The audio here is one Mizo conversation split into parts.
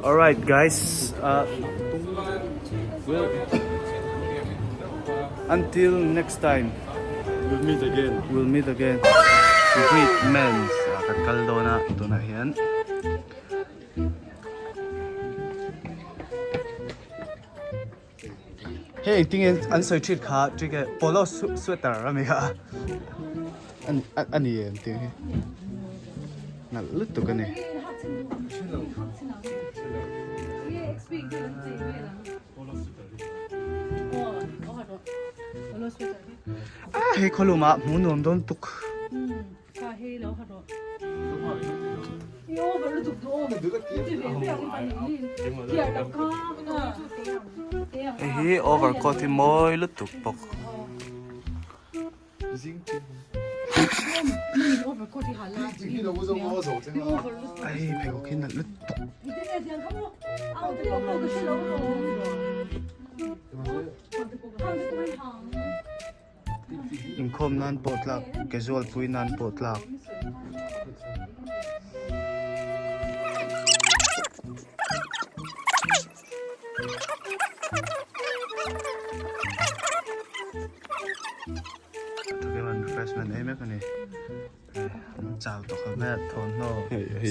Alright guys uh, well until next time We'll meet again. We'll meet again. Great men kan kal dawn a tunah hian Hei engtin nge an sawi thin kha ṭi ke polo sweater a mi kha a ni em tih hi nalh lutuk a ni. Hei khawlumah hmuh nuam dawn tuk. Hei hi overcoat hi mawi lutuk bawk. Hei pheikhawk hi nalh lutuk. Inkhawm nan pawh tlak casual pui nan pawh tlak. Refreshment ei mek a ni chau tawh kha vel thawmhnaw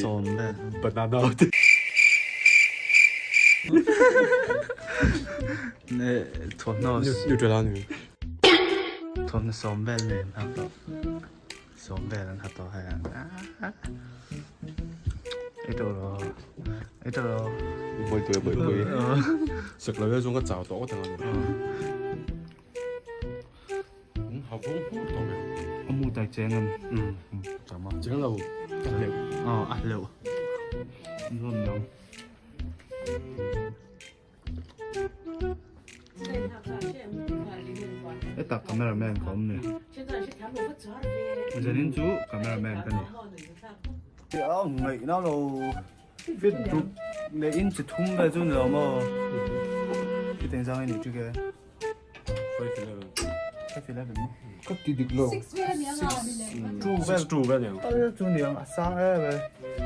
sawm vel banana thawmhnaw nutella ni thawmhnaw sawm vel nen a tawh sawm vel an ha tawh hei ei tawh lo ei tawh lo bawi pui bawi pui sak lo zawng ka chau tawh ngawt ang A mu tai cheng em? Cheng lo, a hleuh. Aw, a hleuh. Nuam nang. Heta cameraman ka awm ni. Zanin chu cameraman ka ni. A ngaihna lo fit ruk leh inch thum vel chu ni lo maw? Khiteng zang a ni ṭik e. 5'11 Ka ti dik lo. 6'2 vel. 6'2 vel niang. Tal chu niang a sang em e.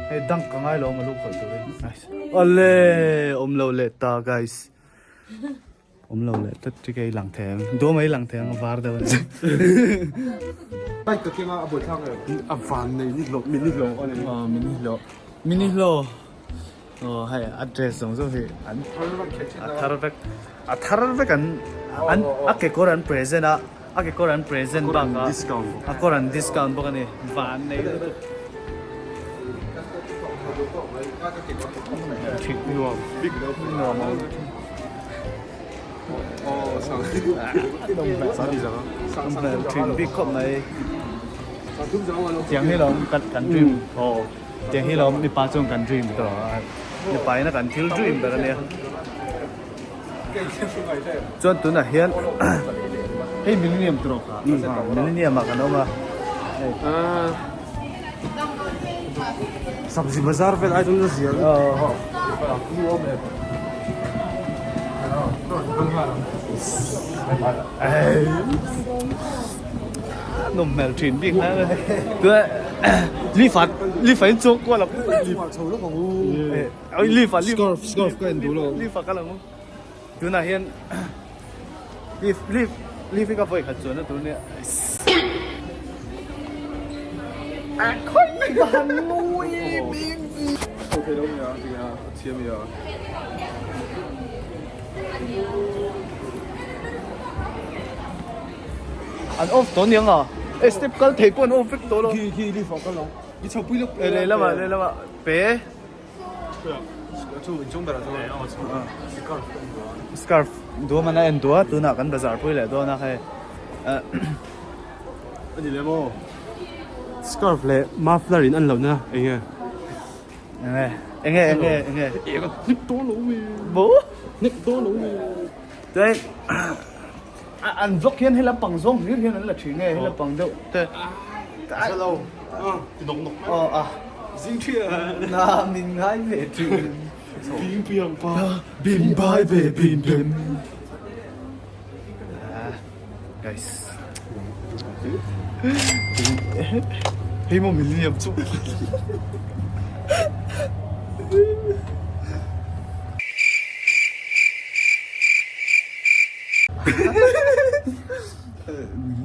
Hei dunk ka ngai lo a lu khawih turin. Nice. Awle awm lo leh ta guys. Awm lo leh tlat chu kei lang thei ang. Duam ai lang thei ang a var deuh a ni. Bike ka keng a a buaithlak em. A van nei ni hlawh mini hlawh a ni. Aw mini hlawh. Mini hlawh. Aw hei a dress zawng zawng hi an a thar vek a thar vek an an a kekawr an present a a kekawr an present bak a a kawr an discount bawk a ni van nei lutuk thik nuam bik nuam awm thin bik khawp mai tiang hi lawm kan dream aw. Tiang hi lawm mipa chuan kan dream tawh a, mipa ina kan thil dream ber a nia. Chuan tunah hian hei millennium tur awk ah millennium ah kan awm a. Sabzi bazar vel ai chuan a zia aw. Nawm hmel thin bik hle mai. Tuna lift ah lift ah in chuang kual ang. Lift ah chho lawk ang u. Oi lift ah lift. Scarf scarf ka en duh lo. Lift ah kal ang u. Tunah hian lift lift lift hi ka vawi khat chuan na tur nia. A khawi mai va han nui bik bik. Chho thei lo nia tinge a chhia mi a. An off tawh aniang a, e step kal thei pawh an off vek tawh lo. Khi khi lift ah kal ang. I chho pui lawk. E lehlamah lehlamah pe. Chu inchung berah chuan scarf ka en duh a. Scarf duam an a en duh a, tunah kan bazar pui leh dawn a hei. A ni lem aw. Scarf leh muffler in an lohna eng nge? Enge enge enge enge. Eng a hnek dawn lo mi. Bo? Hnek dawn lo mi. Chuan an vlog hian hei lampang zawng hlir hian an la thin nge hei lampang deuh te. Hre lo. Ti nawk nawk mai. Aw a. Zing thi a. Na min ngai ve thin. Bing piang pa bim bai ve bim bim. Guys. Hei maw millennium chu.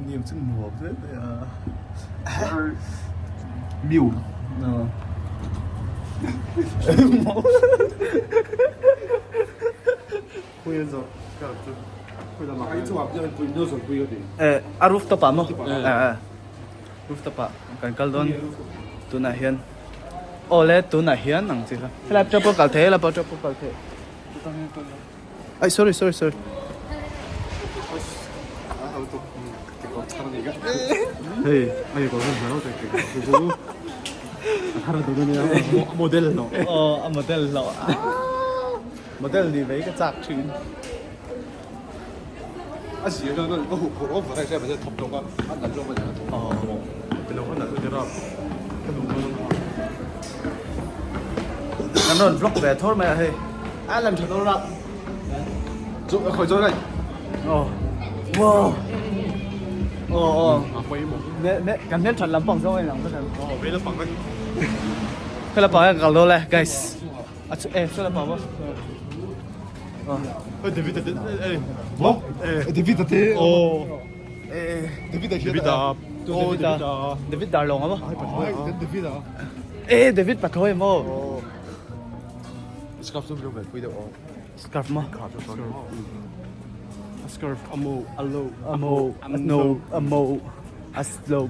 Niam chu nuam hle mai a. Miu. A rooftop ah maw? Rooftop ah kan kal dawn tunah hian aw le tunah hian ang chi kha helai pawh pawh kal thei helai pawh pawh kal thei ai sorry sorry sorry hei ai ko zan hmel te chu a thar dawn ania model hlawh aw a model hlawh model ni vei ka chak thin. A zir na ka huh phurh awm vek a thawk lawk a a nalh lawk a nia ti lo a nalh lutuk a ka duh dawn a Kan rawn vlog ve thawr mai a hei a lan tha dawn a chu khawi zawn ai aw wow aw aw a pawimawh me me kan hmel that lampang zawng a inang vek ang aw vei lampang vek he lampang hian ka kal dawn e guys. A chu eh saw lampang maw Oi David a eh maw eh David a te aw eh David a David a David a David dar lawng a maw David a eh David pathlawi maw scarf chu blue pui deuh aw scarf maw scarf amo alo amo no amo aslo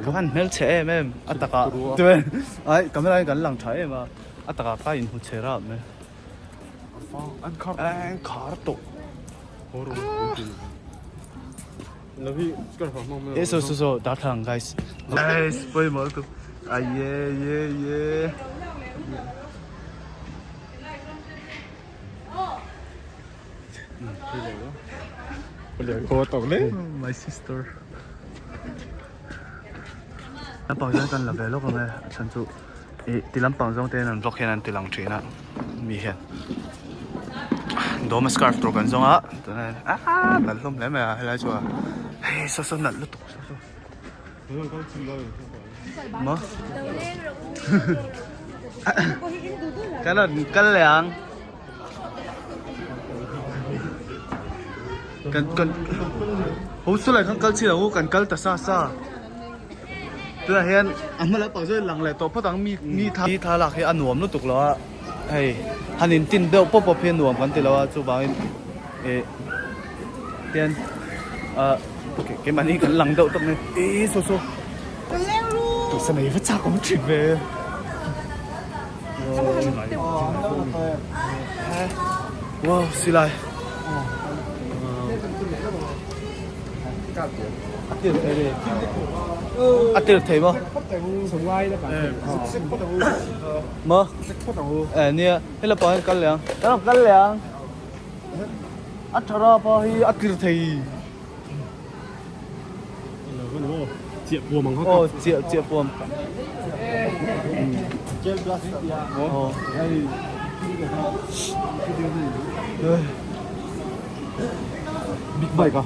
Ka han hmelchhe em em a takah chuan ai camera hian kan lang tha em a a takah kha inhmu chhe rap mai an khar tawh eh saw saw saw darthlalang guys guys pawimawh lutuk a ye ye ye. My sister lampang zawng kan la ve lawk ang e a chhan chu ih ti lampang zawng te hian an vlog hian an ti lang thin a mi hian dawma scarf tur kan zawng a tunah hian aaa nalh hlawm hle mai a helai chu a hei saw saw nalh lutuk saw saw maw kan rawn kal leh ang. Kan kan ho chulai khan kal chin ang u kan kal ta sa sa tunah hian a hma lampang zawk lang leh tawh phawt ang mi mi tha mi thlalak hi a nuam lutuk lo a hei han in tin deuh pawp pawp hi a nuam kan ti lo a chuvangin ih hian ah keimahni kan lang deuh tawp mai ih saw saw pawisa nei va chak awm thin ve. Wow, silai. A tir thei maw? Maw? Eh nia, hei la pang kal leh ang. Kan kal leh ang. A tha ra pa hi a tir thei. Aw chiah chiah puam. Aw. Big bike a.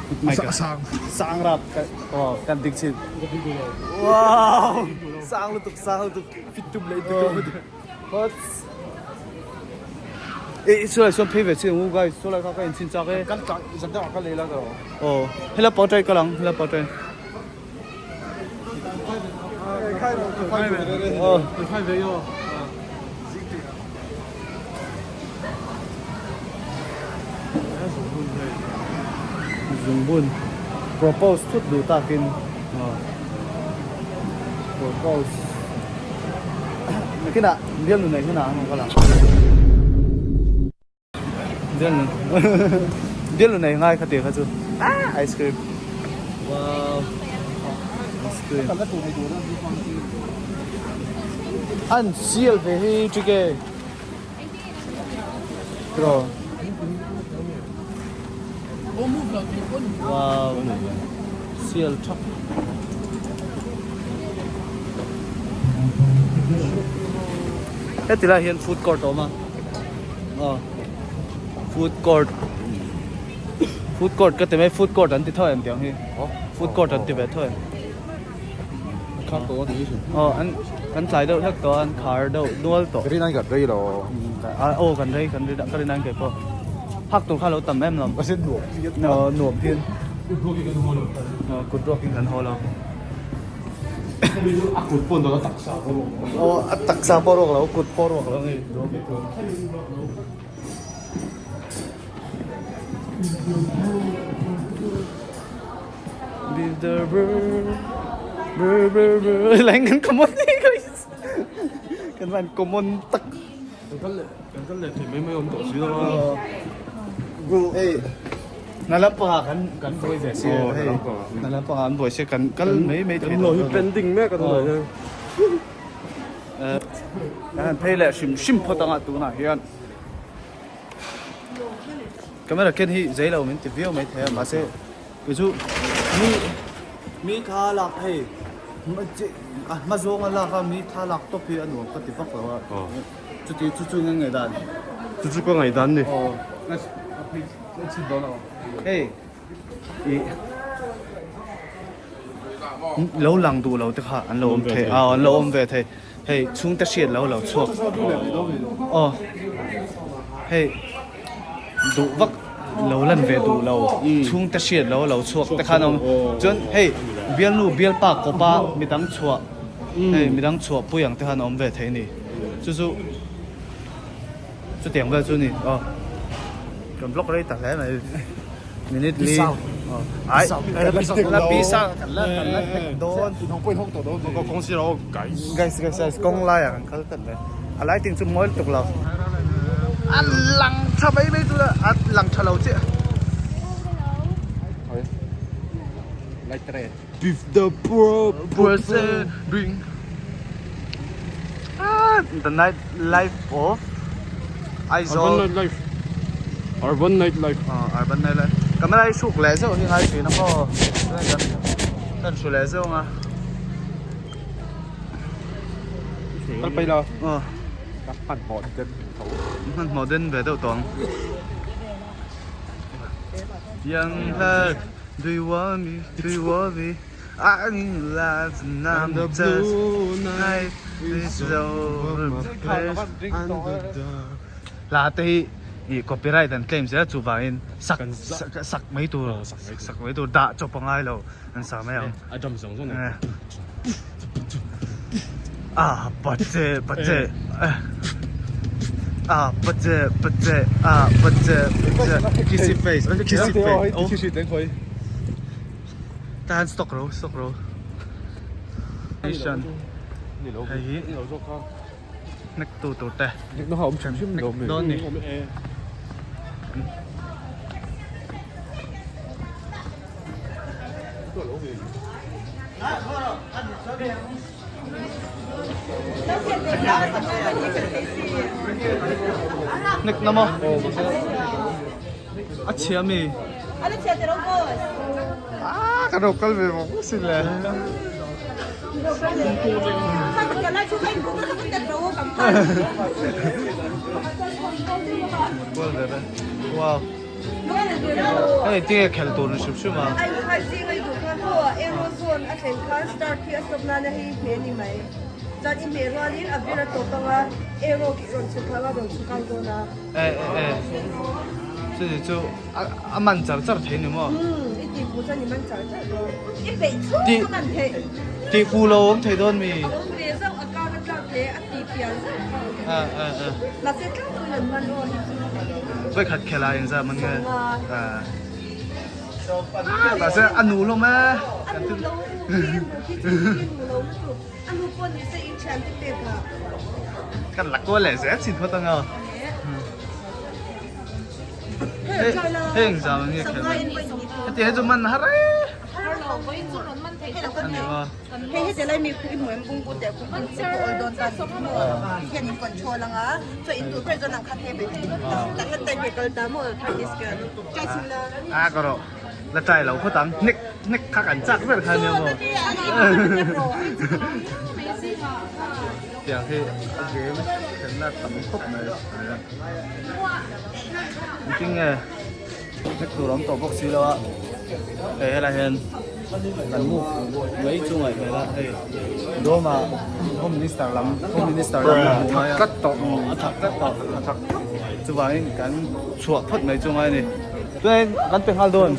Big bike a. Sang. Sang rap. Aw kan dik chin. Wow. Sang lutuk sang lutuk. Fit tum leh tum. What? Eh, saw lai sawn phei ve chin u guys, saw lai kha ka inchhin chak e. Kan tlang zan deuh ah ka lei la ka lo. Aw, hela pawh try kal ang, hela pawh try. Aw. Khai ve yo. Zungbun propose thut duh takin. Aw. Propose. Nakinah bialnu nei hunah an awm kal ang. Bialnu bialnu nei ngai kha tih kha chu ah ice cream wow ice cream an sial ve hi chike tiraw wow sial thap heti lai hian food court a awm a aw food court food court ka ti mai food court an ti tho em tiang hi food court an ti ve tho em aw an. Kan tlai deuh hlek tawh a, an khar deuh nual tawh. Ka rin an kan rei lo. Aw kan rei kan rin ka rin an kei pawh. Hak tur kha lo tam em lo. Mahse nuam phian. Aw nuam phian. Kut ruakin kan haw lo. Aw kut ruakin kan haw lo. A kut pawh a taksa pawh ruak lo. Aw a taksa pawh ruak lo, kut pawh ruak lo ngei. Leng kan common ni guys. Kan van common tak. Kan kal leh kan kal leh thei mai mai awm tawh si lo a. Hei Nalapanga kan kan buai ve si hei Nalapanga an buai si kan kal mai mai thei Kan lo hi pending mek a tunah hian. Kan han phei leh hrim hrim phawt anga tunah hian. Camera ken hi zei lo min ti viau mai thei a mahse kei chu mi mi thla lak hei a hma zawnga lak a mi thla lak tawp hi a nuam ka ti vak lo a chuti chu chu nge ngaihdan chu chu ka ngaihdan ni hei ih lo lang duh lo te kha an lo awm thei a an lo awm ve thei. Hei chhungte hriat lo lo chhuak aw hei duh vak lo lan ve duh lo chhungte hriat lo lo chhuak te khan a awm chuan hei bialnu bialpa kawpa midang chhuah hei midang chhuah pui ang te khan a awm ve thei a ni chu chu chutiang vel chu a ni aw kan vlog rei ta hle mai minute li ai la pisa kan la kan la tek dawn guys guys guys kawng lai ah kan kal tlat mai a lighting chu mawi lutuk lo a lang tha mai mai chu a lang tha lo chiah the night life of Aizawl Urban night life Urban night life Urban night life camera hi hruk leh zeuh hi ngai thin a maw chuan kan hru leh zeuh ang a Kal pai la ka hmanhmawh den tho hmanhmawh den ve deuh tawh ang Young blood do you want me do you want me And the blue night is over my place and the dark Hla te hi ih copyright an claim zel chuvangin sak sak mai tur sak mai tur dah chawp a ngai lo an sa mai ang. A drum zawng zawng nen. Ah pache pache ah pache pache ah pache pache kissy face kissy face. Tan stock ro stock ro station hei hi hnek tu tur te hnek dawn ni hnek na maw a chhia mi. Ah, ka ro kal ve vawk sin le. Wow. Hei tinge khel tur ni hrim hrim a. E e e. Chu chu a man char char thei ni maw? Umm i tih fuh chuan i man char char dawn. I peih chhung Tih a man theih. Tih fuh lo awm thei dawn mi? A awm ve zauh a kar a tlak leh a tih pian zauh kha awm A a a. Mahse tlangpui an man aw hi chu. Vawikhat khel ah engzah man nge? Sawmnga. A. Mahse a nu hlawm e. A nu lo khi a nu khi chu khi nu lo lutuk. A nu pawh ni se in thian te pek ah. Kan la kual leh zel chin phawt ang aw. Hei engzam ang nge khelh mai heti hi chu man har e ani maw a ka rawh la try lo phawt ang hnek hnek kha kan chak ber kha nia maw tiang hi a game khelhna tam khawp mai. Engtin nge hnek tur a awm tawh bawk si lo a hei helai hian. Kan move mai chu ngaih hmel a hei Dawma Home Minister lam Home Minister lam a hmu ngai a tlat tawh a thak tlat tawh a thak chuvangin kan chhuah phawt mai chu ngai a ni chuan kan pe nghal dawn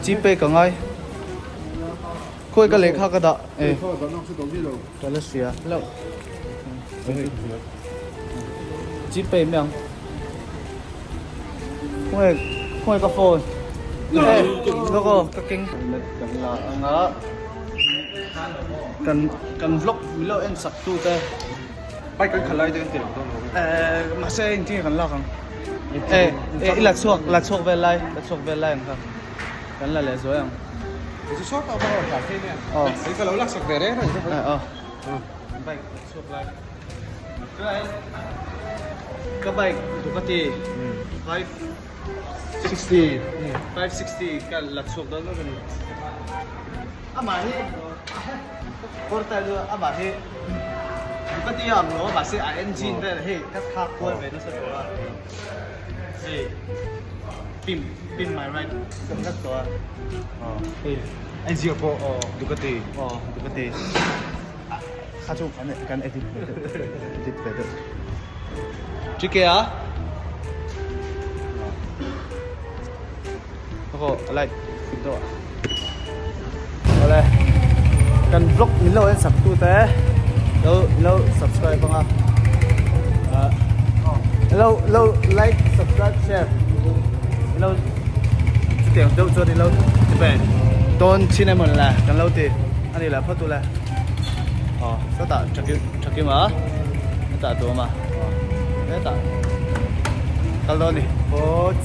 Gpay ka ngai khawi ka lehkha ka dah e ka la hria hlauh Gpay mai ang khawnge khawnge ka phone e lawk aw ka keng helmet kan la ang a kan kan vlog min lo en sak tu te Bike kan khalh lai te kan ti lang dawn lo eh mahse engtin nge kan lak ang eh eh i la chhuak la chhuak vel lai la chhuak vel lai ang kha kan la leh zuai ang Chu sawt a va rawn tlan phei nia eh ka lo lak sak ve reng reng eh aw bike la chhuak lai chuan ka bike Ducati 560 560 ka la chhuak dawn vek a ni amah hi Portal chu amah hi Ducati a ang lo a mahse a engine vel hei ka thlak kual ve nasa tawh a hei pim pim my ride ka thlak tawh a hei engine pawh Ducati aw Ducati kha chu kan kan edit ve deuh edit ve deuh TK a Aw light fit deuh a Awle kan vlog min lo en sak tu te lo lo subscribe anga ah lo lo like subscribe share lo chutiang deuh chuan ilo ti ve dawn chin emaw ni le kan lo ti ani le phawt ule aw sawtah thakim a hetah duam a hetah kal dawn ni phawt.